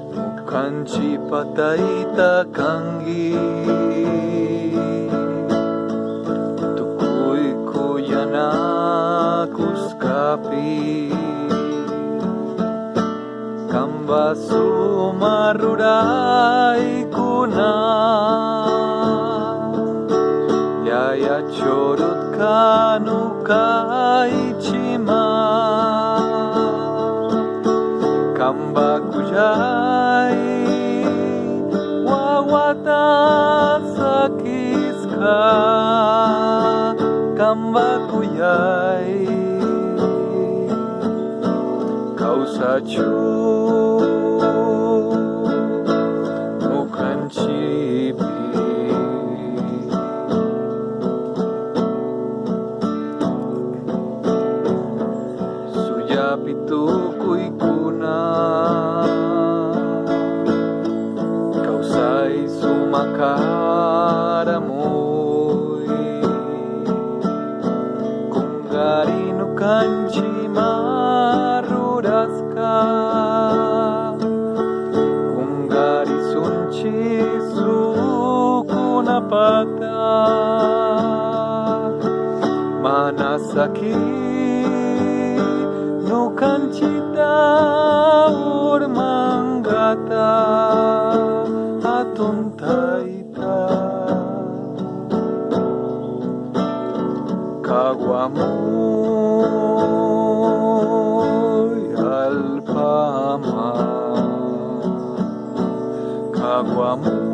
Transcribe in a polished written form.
Ñukanchipa tayta kanki, tukuy kuyanakushkapi, kanpa sumak ruraykuna, yaya chururka ñukaychima, kanpa kuyay wawata sakishka, kanpa kuyay kawsachun ñukanchikpi. Suyapi tukuykuna kawsay sumak karamuy, kunkari ñukanchikma rurashka, kunkarisunchik sukkunapata, mana saki ñukanchikta urmankata, hatun tayta. Caguamuy allpama, Caguamuy.